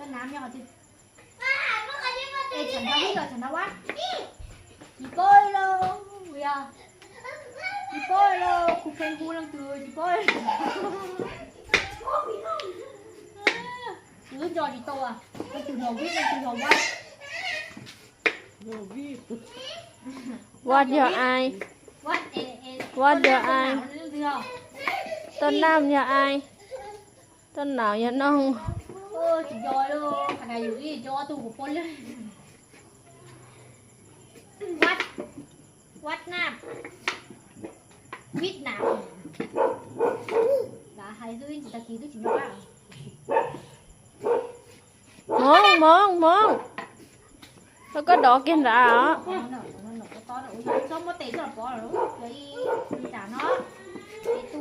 Tsis paub li los tsis paub li, tsis paub li los kuv pheej hu leej twg tsis paub li. Kuv twb nco tsis tau, leej twg yog Vib, leej twg yog Vaj. Vaj yog ai, Vaj yog ai, Toj Naj yog ai, Toj Naj yog Noog. Tsis nco li, qhov na yus ib co tus kuv pom li. Vaj, Vaj Nam, Vib Nam. Lam hais xwb, tag kis twb tsis nco qab. Hmoob, Hmoob, Hmoob, koj dov kiag nrad os. Txhob muab tes tuaj pov lawm, yog ib tsam no, tes tu.